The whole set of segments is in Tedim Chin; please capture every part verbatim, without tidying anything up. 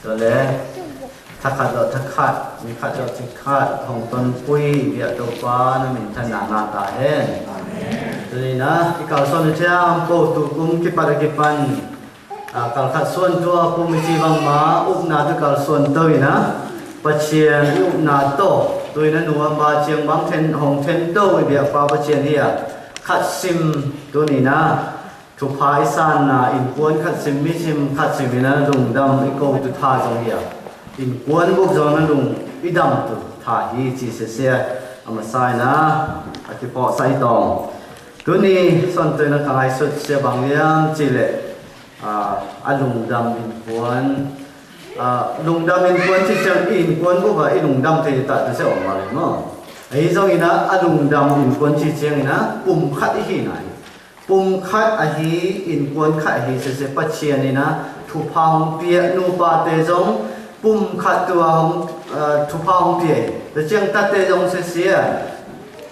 Tua le, thakhat zawh thakhat, ni khat zawh ni khat hong tonpui biak Topa na minthanna ngah ta hen. Tuni-in ah i kalsuan thiam po, tu kum kipat a kipan, a, kalkhat suan tua kum i ci bangmah upna tawh kalsuan to in ah, Pathian i upna tawh tu-in ah nu a pa ciang bang then, hong thento i biakpa Pathian hi a, khat sim, tuni-in ah thupha i sanna, innkuan khat sim, mi sim khat sim in ah lungdam i kotu tha zong hi a, innkuan bup zong in ah lung i damtu tha hi ci sisia, a masa in ah a kiphawksak hi tawm. Tuni suan to in ah ka ngaihsut sia bang hiam cih leh, a, a lungdam innkuan, a, lungdam innkuan cih ciang innkuan bup ah i lungdam thei ta tu sia om mah leh maw. Ahi zongin ah a lungdam innkuan cih ciangin ah pumkhat i hihna hi. Pumkhat ahi, innkuan khat ahi sisia Pathian in ah thupha hong pia, nupate zong pumkhat tua hong, a, thupha hong pia hi. Tua ciang tate zong sisia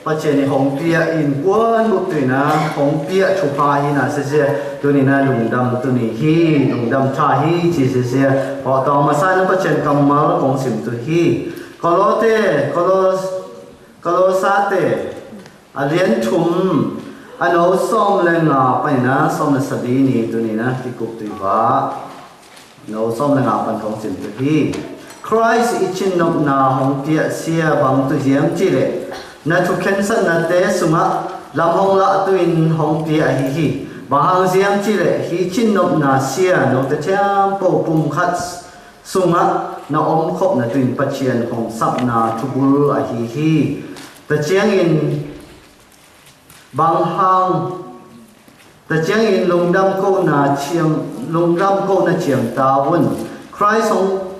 Pathian in hong pia, innkuan bup tu-in ah hong pia thupha hi na sisia, tuni-in ah lungdam tuni hi, lungdam tha hi ci sisia. Pawlpi a masa in ah Pathian kammal kong sim tu hi. Kolose, Kolos, Kolosate a lian thum, a no sawm le nga panin ah sawm le sagih ni, tuni-in ah kikup tu hi va. No sawm le nga pan kong sim tu hi. Khrist i cinnopna hong piaksia bang tu hiam cih leh, na thukhensatnate sungah lam hong lah tu-in hong pia ahi hi. Bang hang hiam cih leh hih cinnopna sia note thiampo pumkhat sungah na omkhopna tu-in Pathian hong sapna thubul ahi hi. Tua ciangin bang hang, tua ciangin lungdam kohna ciam, lungdam kohna ciam ta un. Khrist hong,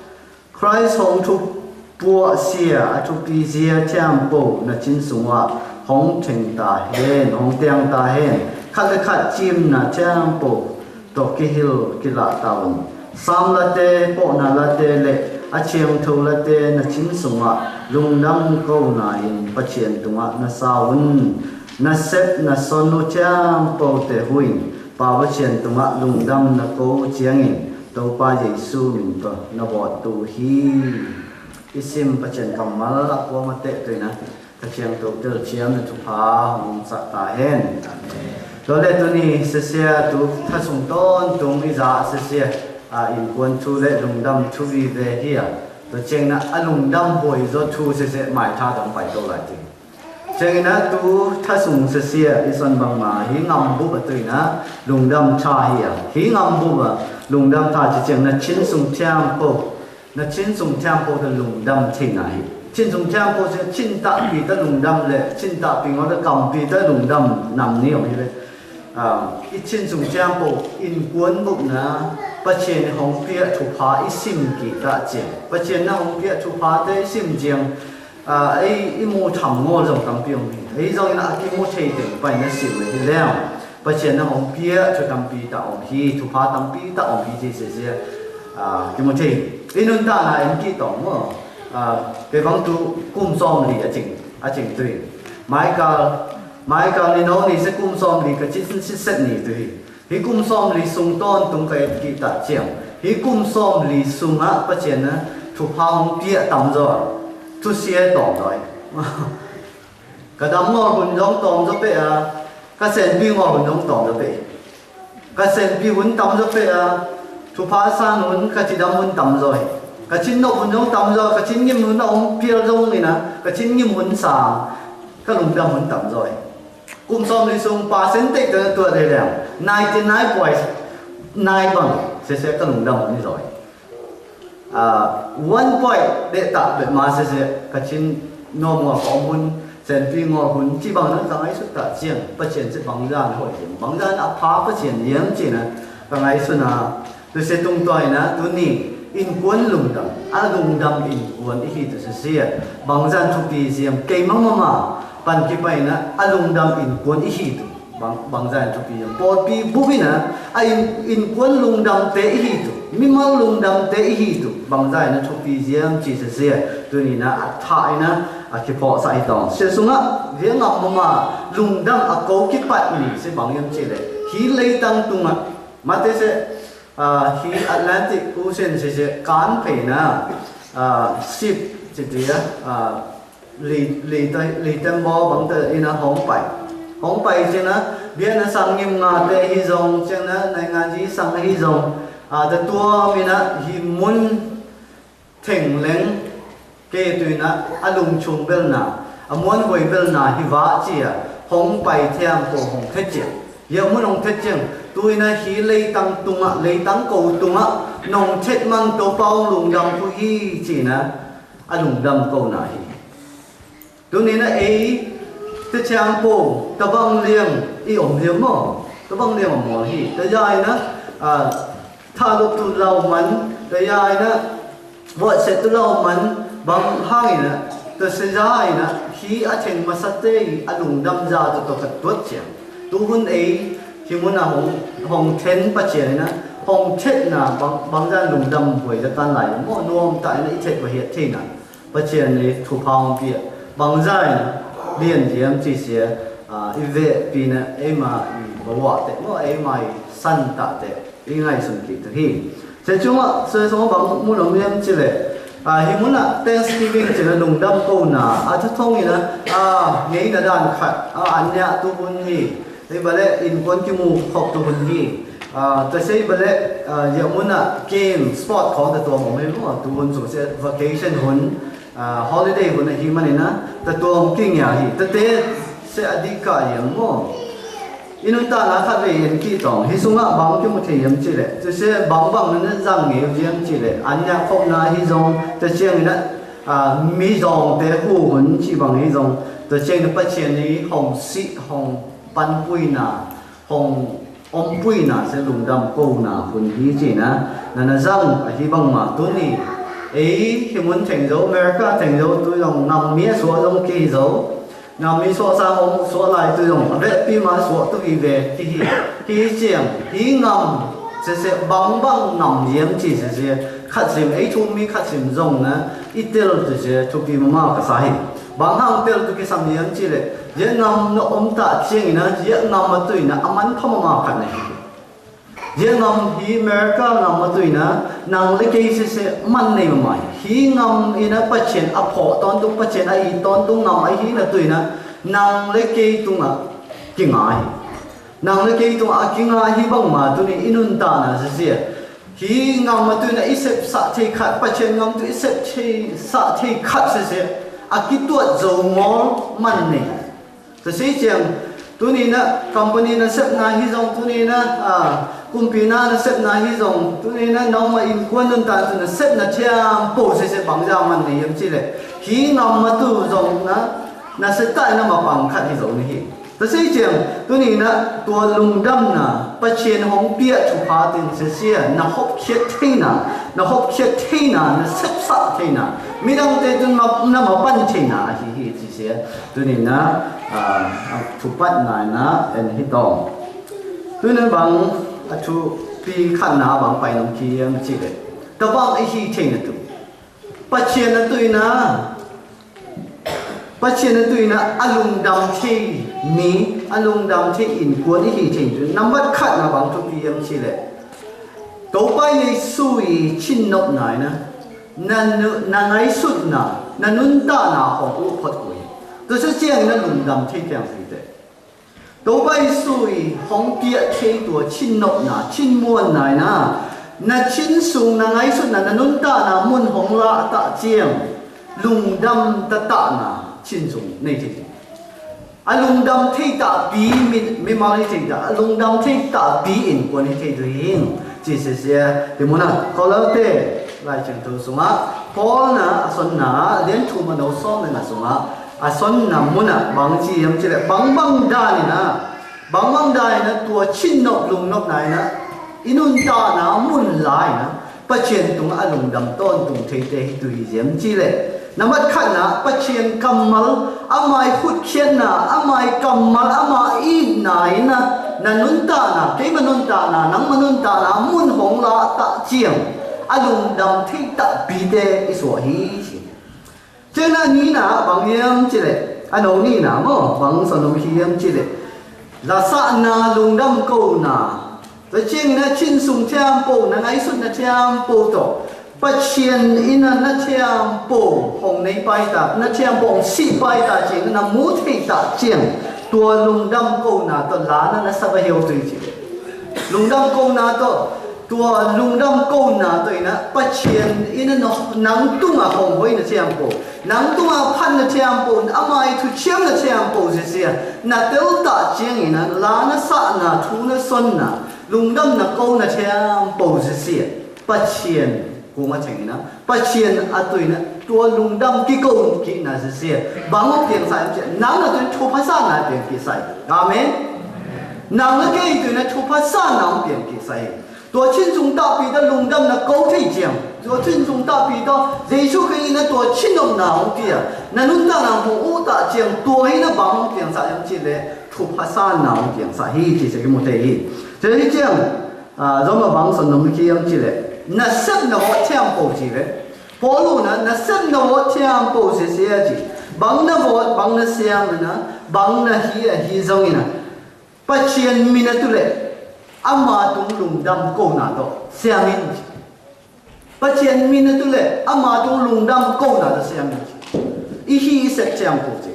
Khrist hong thupuahsia a thupizia thiampo na cin sungah hong theng ta hen, hong tiang ta hen. Khat le khat cimna thiampo tawh kihil kilah ta un. Sam late, pawhna late le a ciangtho late na cin sungah lungdam kohna-in Pathian tungah na sa un. Na sep na son uh thiampote huh in, Pa Pathian tungah lungdam na ko uh ciangin Topa Jesu min tawh na vawt uh hi. I sim Pathian kammal a kuamah teh tu-in ah Ka ciangto telciamna thupha hong sak ta hen. Tua le tuni sisia tu thasung tawntung i za sisia, a, innkuan thu le lungdam thu vive hi a. Tua ciangin ah a lungdam huai zaw thu sisia maitha dong pai to lai ti. Ciangin ah tu thasung sisia i son bangmah hi ngam bup a tu-in ah lungdam tha hi a. Hi ngam bup a lungdam tha ci ciang na cin sung thiampo Na cin sung thiampo ta lungdam theihna hi. Cin sung thiampo cin, cin tahpi ta lungdam le cin tahpi ngawh ta kampi ta lungdam nam ni om hi ve. Ah, i cin sung thiampo innkuan bupna Pathian hong piah thupha i sim kik ta ciang, Pathian na hong piah thuphate i sim ciang, ah, ei i mu tham ngawl zong tampi om hi. Ei zongin a kimu thei teng pai na sim hi leng Pathian na hong piah thu tampi ta om hi, thupha tampi ta om hi ci sisia, ah, kimu thei. I nuntakna en kik tawm maw? Ah, kei bang tu kum sawmli a cing, a cing tu hi. Michael, Michael ni no ni se kum sawmli ka cin siset ni tu hi. Hi kum sawmli sung tawntung ka et kik ta ciang, hi kum sawmli sungah Pathian na thupha hong piah tam zaw, thusia tawm zaw hi. Ka dam ngawl hun zong tawm zaw peh a, ka senpi ngawl hun zong tawm zaw peh. Ka senpi hun tam zaw peh a, thupha san hun ka cidam hun tam zaw hi. Ka cinnop hun zong tam zaw, ka cinngim hun a om phial zong in a, ka cinngim hun sang, ka lungdam hun tam zaw hi. Kum sawmli sung percentage ka na tuat hi leng, ninety nine point nine bang sese ka lungdam hun hi zaw hi. Ah, one point deh tak beh ma sese ka cin nuam ngawl ka om hun, senpi ngawl hun, ci bang na ka ngaihsut tak ciang, Pathian ci bangzah na hoih hiam, bangzah na a pha Pathian hiam ci na ka ngaihsut na, tu se tungtawn in a, tuni innkuan lungdam, a lungdam innkuan i hi tu sese, bangzah thupi hiam, keimah mahmah pan kipan in a, a lungdam innkuan i hi tu. Bang, bangzah in thupi hiam. Pawlpi bup in a, a inn, innkuan lungdamte i hi tu. Mimal lungdamte i hi tu. Bangzah in a thupi hiam ci sese. Tuni in a, a thah in a, a kiphawksak hi tawng. Sia sungah, vial ngam mahmah lungdam a ko kipat ni se bang hiam ci leh, hih leitang tungah, mate se, Hi Atlantic Ocean sisi kan pheina, ship citi a, li tembaw bangte ina hong pai. Hong pai cina biana sang ngim ngate hi zong, ciangna nainganzi sang hi zong, tatuam ina hi mun thengleng kei tuina a lungchung belna, a muanhuai belna hi vah cia hong pai thiam ko hong thet ciang. Ia mun hong thet ciang, tuina hi leitang tungah, leitang ko tungah nong thet man Topa hong lungdam ko hi cina a lungdam kona hi. Tunina ei teciang po tabang liang i om liang maw? Tabang liang om maw hi? Tayaina thalop tu lau man, tayaina buatset tu lau man, bang hangina tasayaina hi a theng masate i a lungdam za tu tawh ka tuat ciang. Tuhun ei hi muna hong, hong then Pasian ina hong thetna bang, bangza lungdam huai za kan lai maw? Nuam ta ina i thet va hiat theina Pasian i thupha hong pia. Bangza in lian diam cisia i vehpina eima i bawahte maw, eima i santahte i ngaihsun kik tu hi. Sia cungah sia sungah bang mun om liam cileh, hi munah Thanksgiving cina lungdam kona a thuthong ina ngeina dan khat a an niah tu hun hi. Ei baleh innkuan kimu khop tu hun hi. Tua sei baleh ia munah game sport khawng tatuam om hi maw? Tu hun sung sia vacation hun, holiday hun ahi manina tatuam kingia hi. Tate sia a dihkah iang maw? I nuntakna khat vei en kih tawng hi sungah bang kimu thei iam cileh, tu sia bangbang nana zang ngei uh iam cileh, an niah khopna hi zong, tua ciangina mizawngte hu hun cih bang hi zong, tua ciangina Pasian i hong sih hong panpuina, hong ompuina sia lungdam kona hun hi cina nana zang ahi bangma tuni ei hi mun theng zo, America theng zo, tu zong nammi a suah zong kei zo. Nammi suah sang om suah lai tu zong a vehpi ma suah tu hi ve hi hi. Hi ciang hi ngam sese bangbang ngam iam ci sese khat sim ei thummi khat sim zong na i tel tu sia thupi mama ka sa hi. Bang hang tel tu kisam iam cileh, zia ngam na om ta ciangina zia ngam a tuina a man pha mama khat na hi. Zia ngam hi America ngam a tuina nang le kei sese man nei mama hi. Hi ngam ina Pasian a phawh tawntung, Pasian a it tawntung ngam ahi na tuina nang le kei tungah kinga hi. Nang le kei tungah a kinga hi bangma tuni i nuntakna sese hi ngam a tuina i sepsah thei khat, Pasian ngam tu i sep thei, sah thei khat sese a kituat zo ngawl man nei. Tua si ciang tunina company na sepna hi zong, tunina kumpina na sepna hi zong, tunina nauma innkuan nuntak tu na sepna thiam po sese bangza man nei iam cileh, hi ngam a tu zong na na septa ina mapang khat hi zong na hi. Tua si ciang tunina tua lungdamna Pasian hong piah thupha tin sesia na hopkhiat theina, na hopkhiat theina, na sepsah theina, midangte tun na mapan theina ahi hi ci sia. Tunina thupatna ina en hi tawng. Tunin bang a thupi khatna bang pai nong ki iam cileh, tabang i hi theina tu Pasian a tuina, Pasian a tuina a lungdam thei mi, a lungdam thei innkuan i hi thei tu nambat khatna bang thupi iam cileh, Topa Jesu i cinnopna ina na ngaihsutna, na nuntakna hong uh phot uh hi. Tua si ciangin na lungdam thei piang thei teh. Topa Jesu i hong piah thei tua cinnopna, cinmuanna ina na cin sung na ngaihsutna, na nuntakna mun hong lah tah ciang lungdam tatahna cin sung nei thei. A lungdam thei tahpi mimal hi thei ta, a lungdam thei tahpi innkuan hi thei tu hi. Ci sese hi muna Kolose Lai Siangtho sungah Paul na a sonna lian thum a no sawm le nga sungah a sonna munah bang ci iam cileh, bangbang danina, bangbang danina tua cinnop lungnopna ina i nuntakna mun la ina Pasian tungah a lungdam tawntung theite hi tu hi ziam cileh, nambat khatna Pasian kammal, ama i hutkhiatna, ama i kammal, ama i itna ina na nuntakna, keima nuntakna, nangma nuntakna mun hong lah tah ciang a lungdam thei tahpite i suah hi ci. Ciangna nina bang iam cileh, a no nina maw bang son om hi iam cileh, lasahna lungdam kona Tua ciangin a, chin sung thiampo, na ngaihsutna thiampo tawh Pathian in a na thiampo hong nei paita, na thiampo hong sih paita ciangin a, na mu thei ta ciang, tua lungdam kona tawh la na na sa va hi uh hi ci. Lungdam kona tawh, tua lungdam kona tawh in a, Pathian in a no, nang tungah hong hoihna thiampo, nang tungah phatna thiampo, ama i thuciamna thiampo zizia na tel ta ciangin a, la na sahna, thu na sonna, lungdamna kona thiampo zizia Pathian kung a theng in a, Pathian a tui in a, tua lungdam kiko kihna zizia bang hong piangsak hiam cih leh, nang a tui in thupha sahna piang kihsak hi. Amen. Nang le kei tui in a thupha sahna hong piang kihsak hi. Tua chin sung tahpi tawh lungdamna ko thei ciang, tua chin sung tahpi tawh Jesu Khrih in a tua chin nopna hong pia, na nuntakna hong uh ta ciang, tua hi na bang hong piangsak hiam cih leh thupha sahna hong piangsak hi ci se kimu thei hi. Tua hi ciang, a, Roma bang sung nong kiam cih leh, nasepna vawh thiampo ci ve. Paul in a nasepna vawh thiampo zizia ci. Bang na vawh, bang na siam in a, bang na hi a hi zongin a, Pathian min a tu leh ama tung lungdam kona tawh siam in ci. Pathian min a tu leh ama tung lungdam kona tawh siam in ci. I hi i sep thiampo ci.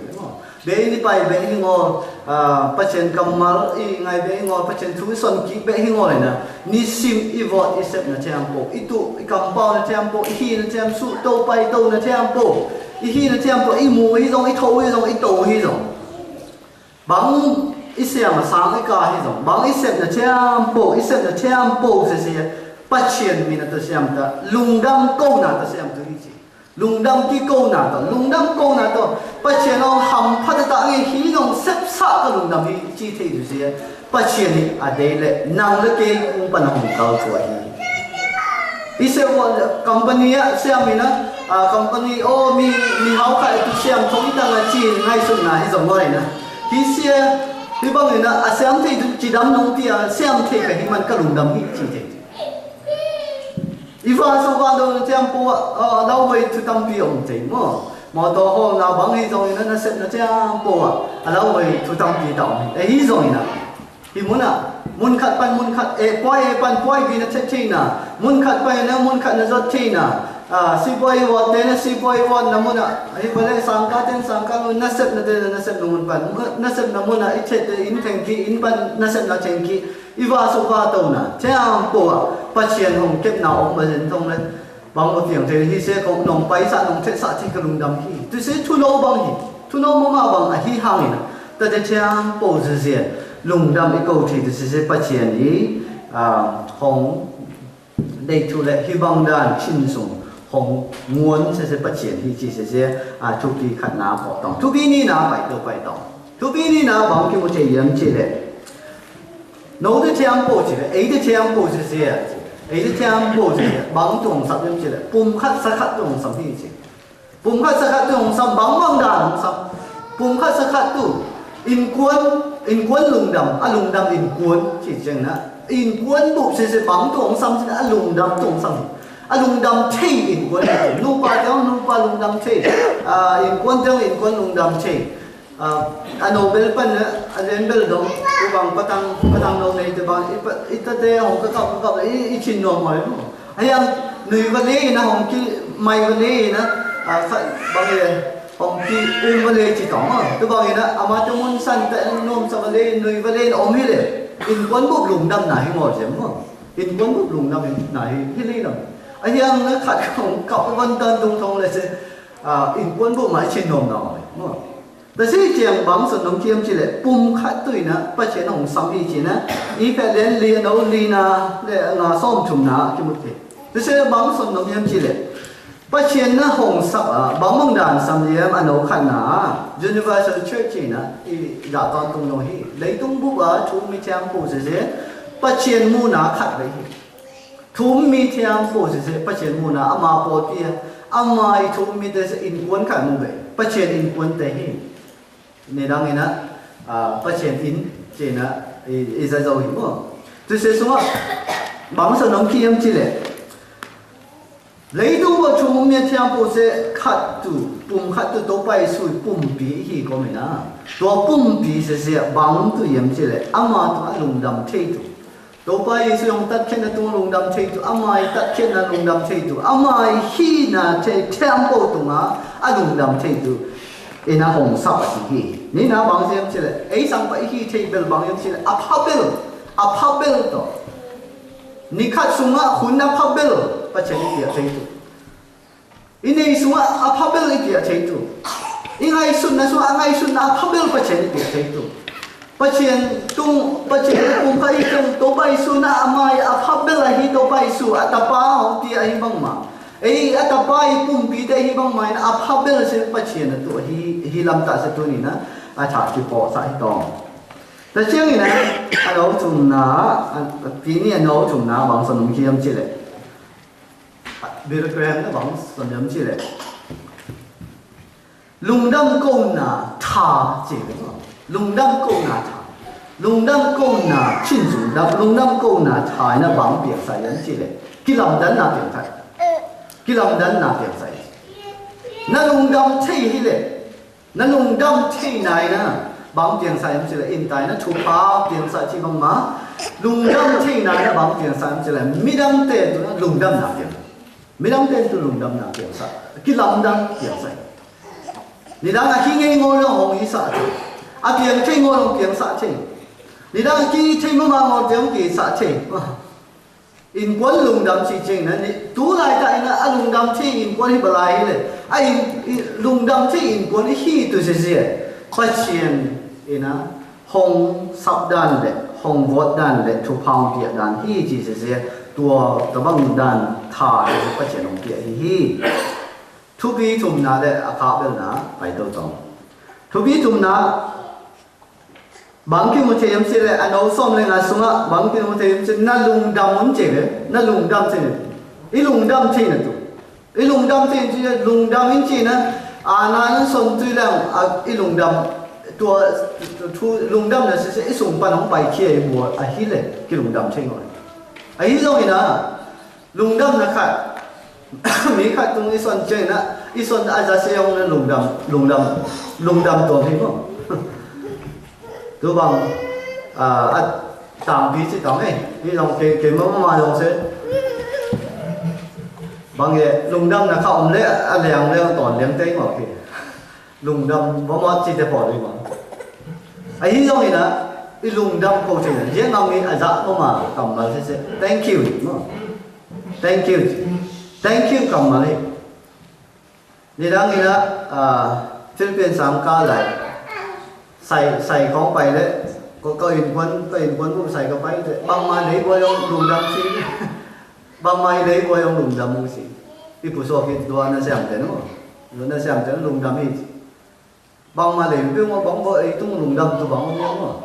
Beh i pai beh hi ngawl, a, Pathian kammal i ngai beh hi ngawl, Pathian thu i son kik beh hi ngawl in a, nisim i vawh i sepna thiampo, i tuh i kampauna thiampo, i hina thiam, suhto paitona thiampo, i hina thiampo, i mu hi zong, i tho hi zong, i to hi zong, bang i siam a sang i ka hi zong, bang i sepna thiampo, i sepna thiampo zizia Pathian min a tawh siam ta, lungdam kona tawh siam tu hi ci. Lungdam kikona tawh, lungdam kona tawh, Pathian hong hamphat a ta ngei hi zong sepsah ka lungdam hi ci thei tu zia, Pathian hi a dei leh nang le kei kung pan a hong kal tua hi. I sep vawh company ah siam in a, a, company aw, mi, mi hau khat a tu siam thong i tang a ci ngaihsutna hi zong ngawl in a. Hi sia, hi bang in a, a siam thei tu cidam nong ti a, siam thei ka hi man ka lungdam hi ci thei. I va sung va do na thiampo a, a, a lau hoi thu tampi om thei maw. Mawtaw hawlna bang hi zong in a, na sepna thiampo a, a lau hoi thu tampi ta om hi. E hi zong in a. Hi mun ah, mun khat pan mun khat, e puai e pan puai pi na chet theihna, mun khat pan na mun khat na zot theihna, a, sipuai ward te na sipuai ward na mun ah, hi pa le sangka ten sangka mun, nasepna te na nasepna mun pan, nasepna mun ah i chet te in thengki, in pan nasepna thengki, i va suk va tona thiampo ah Pathian hong kepna om ma zen thong le. Bang va piang thei hi se kong nong paisa nong thetsah thei ka lungdam hi. Tu se thuno bang hi. Thuno mama bang ahi hangin a, tate thiampo zizia lungdam i ko thei tu se se Pathian hi, a, hong dei thu le hi bang dan chin sung hong nguan se se Pathian hi ci se se, a, thupi khatna pawh tawng. Thupi nina pai to pai tawng. Thupi nina bang kimu thei hiam ci le. Note thiampo ci le, eite thiampo ci sia, eite thiampo ci le, bang tung sap hiam ci le, pum khat sa khat tung sap hi ci. Pum khat sa khat tung sap, bang bang dan sap. Pum khat sa khat tu, innkuan, innkuan lungdam, a lungdam innkuan ci ciang na. Innkuan bup ci ci bang tung sap ci na, a lungdam tung sap hi. A lungdam thei innkuan. Nupa teng nupa lungdam thei. A, innkuan teng innkuan lungdam thei. A, a no bel pan a, a len bel dong, i bang patang, patang no nei te bang, i pa, i tate hong ka kap, ka kap, i, i chin nuam mai mo. A hiang nui va le in a hong ki, mai va le in a, a, kha, bang le, hong ki, um va le ci tong a. Tu bang in a, ama te mun san te nuam sa va le, nui va le in om hi le. Innkuan bup lungdam na hi mo zem mo. Innkuan bup lungdam na hi, hi le lam. A hiang na khat hong kap van tan tung thong le se, a, innkuan bup mai chin nuam na mai mo. Tasi ciang bang son nong kiam ci le, pum khat tu in a, Pathian hong sam hi ci na, i phet len li a no li na, le nga sawm thum na, kimut hi. Tasi bang son nong kiam ci le, Pathian na hong sam a, bang bang dan sam liam a no khat na, Universal Church ci na, i dah tawn tung no hi. Leitung bup a, thu mi thiam pu se se, Pathian mu na khat ve hi. Thum mi thiam pu se se, Pathian mu na, ama pawlpi a, ama i thum mi te se innkuan khat mu ve. Pathian innkuan te hi. Nidang in a, a, Pathian inn, ci na, i, i za zo hi maw. Tu se sungah, bang sa nong kiam ci le. Leitung bup thum mi thiam pu se khat tu, pum khat tu to pai sui pumpi hi ko mi na. Tua pumpi se se bang tu yam ci le, ama tu a lungdam thei tu. Topa Jesu hong tatkhiatna tung lungdam theitu, ama i tatkhiatna lungdam theitu, ama i hihna thei thiampo tunga a lungdam theitu ina hong sap a hi hi. Nina bang hiam cileh, ei sangpa i hi thei bel bang hiam cileh, a phabel, a phabel tawh. Nikhat sungah hun a phabel Pathian i piak theitu. I nei sungah a phabel i piak theitu. I ngaihsutna sungah a ngaihsutna a phabel Pathian i piak theitu. Pathian tung, Pathian tung kha i tung Topa Jesu na a mai a phabel ahi Topa Jesu a tapa hong piak ahi bangma. Ei a tapa i pumpite ahi bangma in a phabel sin Pathian a tu ahi, hi lamtah sa tunina a thah kipawhsah hi tawng. Tua ciangin a no thumna, a, a pini a no thumna bang son om hiam cileh. Billy Graham na bang son hiam cileh. Lungdam kona tha ci ve. Lungdam kona tha. Lungdam kona chin lungdam, lungdam kona tha ina bang piangsa hiam cileh. Kilamdanna piangsa. Kilamdanna piangsa. Na lungdam thei hileh. Na lungdam theihna ina bang piangsa hiam cileh, inntai na thupha piangsa ci bangma. Lungdam theihna ina bang piangsa hiam cileh, midangte tu na lungdamna piang. Midangte tu lungdamna piangsa. Kilamdang piangsa. Nidang a hi ngei ngawl hong hisah thei. A piang thei ngawl hong piangsah thei. Nidang a ki thei mama ngawl te hong kisah thei. Innkuan lungdam cih ciangin a ni, tu laitak in a lungdam thei innkuan hi bang lai hileh, a in, i, lungdam thei innkuan i hi tu sisia. Pathian in a hong sap dan le hong vot dan le thupha hong piak dan hi ci sisia. Tua tabang dan tha hi Pathian hong piak hi hi. Thupi thumna le a kah belna pai to tong. Thupi thumna Bang kimu thei hiam cileh, a no sawm le nga sungah bang kimu thei hiam cileh, na lungdam un ci ve, na lungdam ci ve. I lungdam ci na tu. I lungdam ci ci, lungdam in ci na, a na in son tui lang, a, i lungdam, tua, tu, lungdam na sisia, i sung pan hong pai khia i bual, a hileh, kilungdam thei ngol. A hi zongin a, Lungdamna khat. Mi khat tung i son ciangin a, i son a za se hong na lungdam, lungdam, lungdam tuam hi maw. Tu bang, a, a tangpi ci tang e. Hi zong kei, kei mama zong se. Bang e, lungdamna khat om le, a liang le, tawn liang te maw kei. Lungdam, bawmawt cite pawl hi maw. Ahi zongin a, i lungdam ko thei na, ziang ngam i a zah bawma kammal sese. Thank you, maw. Thank you. Thank you kammal hi. Nidang in a, ah, Philippines sang ka lai. Sai, sai kong pai le, ko, ko innkuan, ko innkuan bu sai ka pai le. Bangma nei bua yong lungdam si. Bangma i nei bua yong lungdam si. I pu so ki dua na siam te no. Dua na siam te no lungdam hi. Bangmah lei peuhmah bang bawh ei tung lungdam tu bang om hiam maw?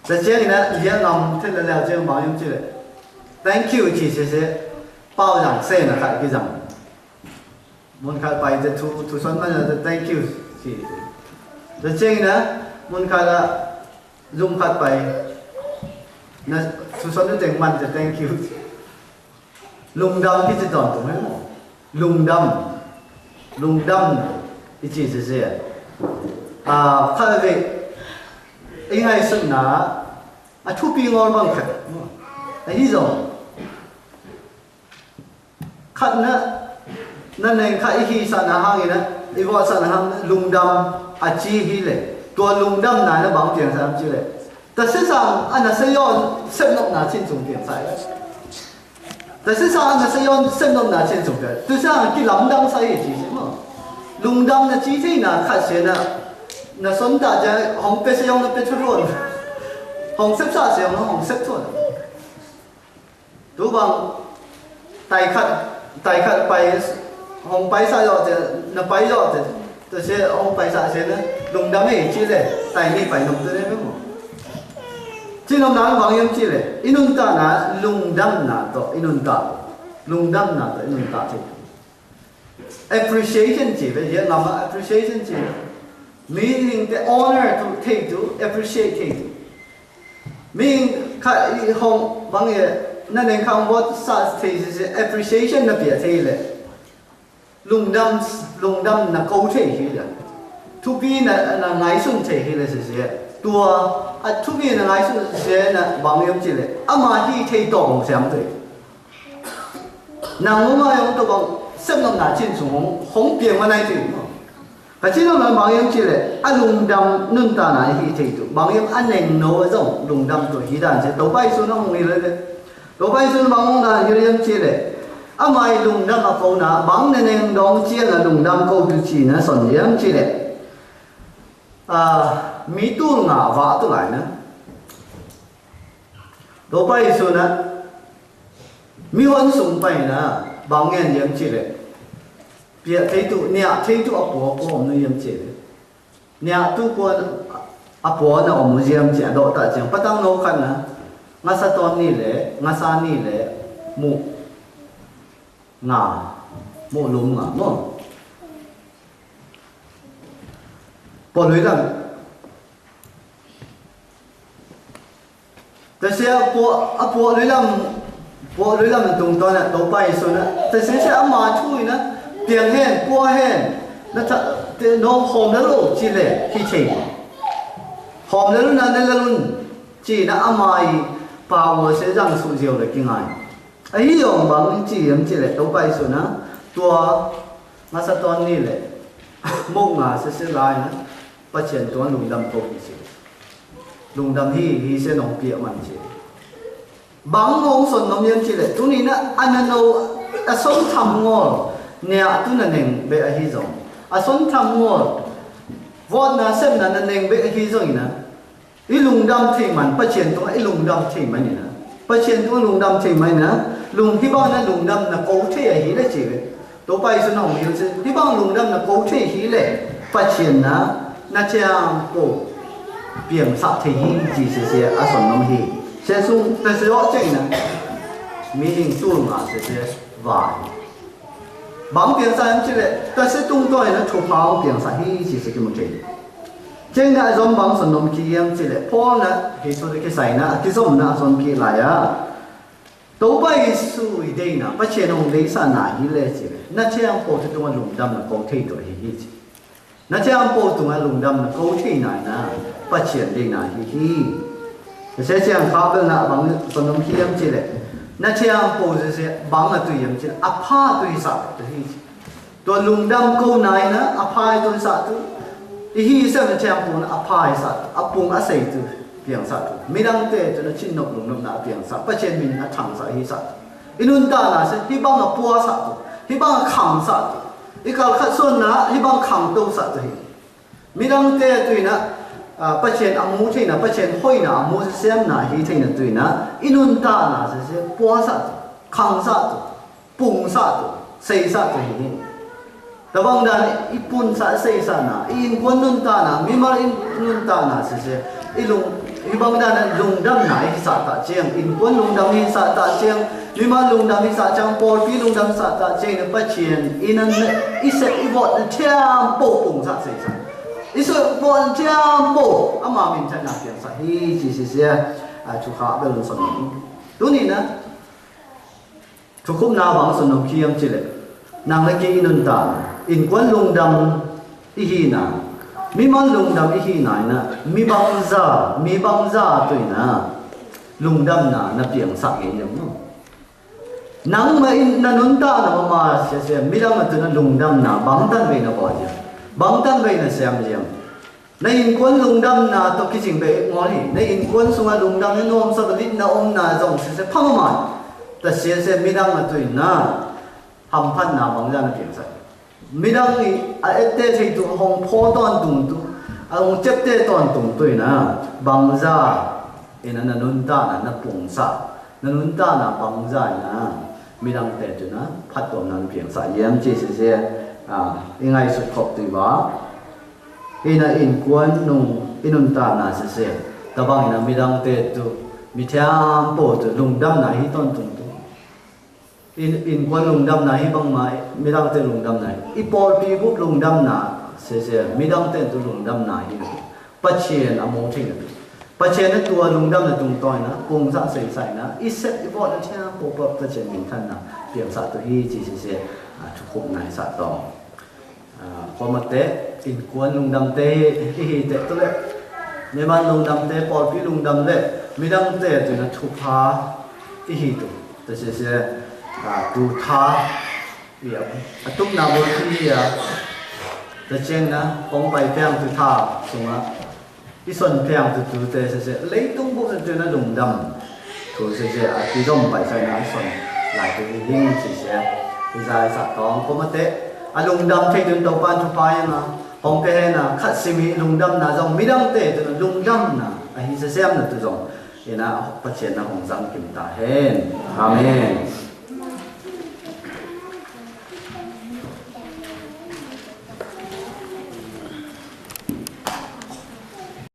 Tua ciangin ah liang ngam thei lel ciang bang hiam cih leh, thank you ci sese, pau zang se na khat kizang. Mun khat pai te thu, thu son man te thank you ci. Tua ciangin ah mun khat ah zum khat pai na thu son tu teng man te thank you. Lungdam kici tawntung hi maw? Lungdam. Lungdam i ci sese. Ah, khat vei i ngaihsutna a thupi ngawl bang khat. Ahi zong khat na, na neng khat i hisahna hangin ah, i vuahsakna hangin ah lungdam a ci hi leh, tua lungdamna na bang piangsak hiam cih leh, tasia sang a na sayawn sepnopna cin sung piangsak hi. Tasia sang a na sayawn sepnopna cin sung piang. Tua sang kilamdang sa hi ci si maw? Lungdam na ci theihna khat sia na, na son ta cia hong pia sayawn na pia thuruan. Hong sepsa sayawn na hong sep thuan. Tu bang tai khat, tai khat pai, hong paisa zawh te, na pai zawh te, tua se hong paisa se na lungdam ei ci leh, tai ni pai nong tu ne pe maw? Ci nong na bang yam ci leh, i nuntakna lungdamna tawh i nuntak, lungdamna tawh i nuntak ci. Appreciation ci ve, hia ngam ah appreciation ci ve. Mihingte honor tu thei tu, appreciate thei tu. Mihing khat i hong bang e, na neng khat hong vawt sa thei sese, appreciation na pia thei leh. Lungdam, lungdam na ko thei hi leh. thupi na, na ngaihsun thei hi le sese. Tua a thupi na ngaihsun sese na bang hiam cih leh ama hih thei tawh hong siam thei. Nang mumai hong tawh bang sepnopna cin sung hong, hong piang ma nai thei maw. Ka cih nopna bang hiam cih leh a lungdam nuntakna hih thei tuh bang hiam a nengno a zong lungdam tuh hi dan se. Topa Jesu na hong hilh le Topa Jesu bang hong dan hilh hiam cih leh ama ih lungdam a kona bang na neng dawng ciang a lungdam ko tuh ci na son hiam cih leh a, mi tul nga vah tu lai na. Topa Jesu na mihon sung pai na bang ngen hiam cih leh piah thei tuh, niah thei tuh a pua pua om nu hiam cih leh niah tuh pua a pua na om nu hiam cih a dawh ta ciang patang no khat na ngasa tawn ni le ngasa ni le muh nga, muh lum nga maw. Puah lui lam. Tasia a puah, a puah lui lam, puah lui lam tungtawn ah Topa Jesu na tasia sia ama thu in na piang hen, puah hen. Na tha, te, no hawm lel lo ci le hi thei. Hawm lel lo na, ne lel lo ci na ama ih power sia zang suh ziau le kingai. Ahi zong bang ci hiam cih leh Topa Jesu na tua ngasa tawn ni le muk nga sese lai na Pasian tungah lungdam ko hi ci. Lungdam hi hi sia nong piah man ci. Bang hong son nom hiam cih leh tuni na a nano a son tham ngawl niah tu na neng beh ahi zong a son tham ngawl vawtna sepna na neng beh ahi zong in na I lungdam thei man, Pasian tungah i lungdam thei man in a, Pasian tungah lungdam thei man in a, lung hih bang na lungdam na ko thei ahi le ci ve. Topa Jesu na hong hilh ci, hih bang lungdam na ko thei hi le Pasian na, na thiangpo piangsah thei hi ci sese a son nom hi. Sia sung na sia aw ceng na, mi hing tul nga sese vai. Bang piangsah hiam cih leh, tasia tungtawn in a thupha hong piangsah hi ci sia kimu thei. Ceng na a zom bang son nom kik hiam cih leh, Paul na hih thu kisai na a kizom na a zom kik lai a, Topa Jesu i deihna, Pasian hong deihsahna hi le ci ve. Na thiangpo te tungah lungdam na ko thei tuah hi hi ci. Na thiangpo tungah lungdam na ko thei nai na, Pasian deihna hi hi. Sia ciang kha bel na bang son nom kik hiam cih leh, na thiangpo sese bang a tui hiam cih leh, a pha tui sah tuah hi ci. Tua lungdam ko nai na a pha i tun sah tu. I hi sem na thiangpo na a pha i sah tu, a pung a sei tu piangsah tu. Midangte tun a cinnop lungnopna a piangsah, Pasian min a thangsah hi sah tu. I nuntakna sia hih bang a puasah tu, hih bang a khangsah tu. I kalkhat suanna hih bang khangtosah tu hi. Midangte tui na, a, Pasian a mu theihna, Pasian hoihna a mu siamna hi theihna tui na i nuntakna sia sia puasah tu, khangsah tu, pungsah tu, seisah tu hi hi. Tabang dan i punsah seisahna, i innkuan nuntakna, mimal i nuntakna sese, i lung, hih bang dan lungdamna i sah ta ciang, innkuan lungdam i sah ta ciang, mimal lungdam i sah ciang, pawlpi lungdam sah ta ciang, na Pasian i nan i sep i vawt na thiangpo pungsah seisah. I sep vawt na thiangpo ama minthanna piangsah hi ci sese, a, thukhak bel son. Tuni na Thukhupna bang son nom kik hiam cih leh, nang le kei i nuntakna, innkuan lungdam i hihna, mimal lungdam i hihna in a, mi bangza, mi bangza tui na lungdamna na piangsah ngei hiam maw? Nangmah in na nuntakna mama sia sia midang a tun a lungdamna bangtan vei na bawl hiam? Bangtan vei na siam hiam? Na innkuan lungdamna tawh kicing beh ngawl hi. Na innkuan sungah lungdam na nuamsa, litna omna zong sese pha mahmah. Tasia sia midang a tui na hamphatna bangza na piangsak. Midang i a ette thei tu, a hong phaw tawntung tu, a hong ciapte tawntung tui na bangza in a na nuntakna na pungsah. Na nuntakna bangza in a midangte tun a phattuamna na piangsak hiam ci sese, a, i ngaihsut khop tui va. Inn a innkuan nung i nuntakna sese, tabang in a midangte tu, mithiangpo tu lungdamna hi tawntung tu. Inn, innkuan lungdamna hi bangmah, midangte lungdamna hi. I pawlpi bup lungdamna sese, midangte tu lungdamna hi. Pasian a mu theihna tu. Pasian a tua lungdamna tungtawn in a pungsah seisah in a, i sep i vawt na thiangpo pa Pasian minthanna piangsak tu hi ci sese, a, thukhupna i sah tawh. A, khuamate, Innkuan lungdamte i hi teh tu le, mimal lungdamte, pawlpi lungdam le midangte tuna thupha i hi tu. Tua sese, a, tu tha i a, a tupna bulpi hi a, tua ciangin a kong pai piang tu tha sungah i son piang tu tute sese, leitung bup na tuna lungdam thu sese a kizom pai sa ina a son lai tu hi ding sese. I zai sa tawng ko mate a lungdam thei tun Topa in thupha hi ma hong pia hen a, khat simi lungdamna zong midangte tuna lungdamna ahi sese am na tu zong ina Pathian na hong zang kim ta hen. Amen.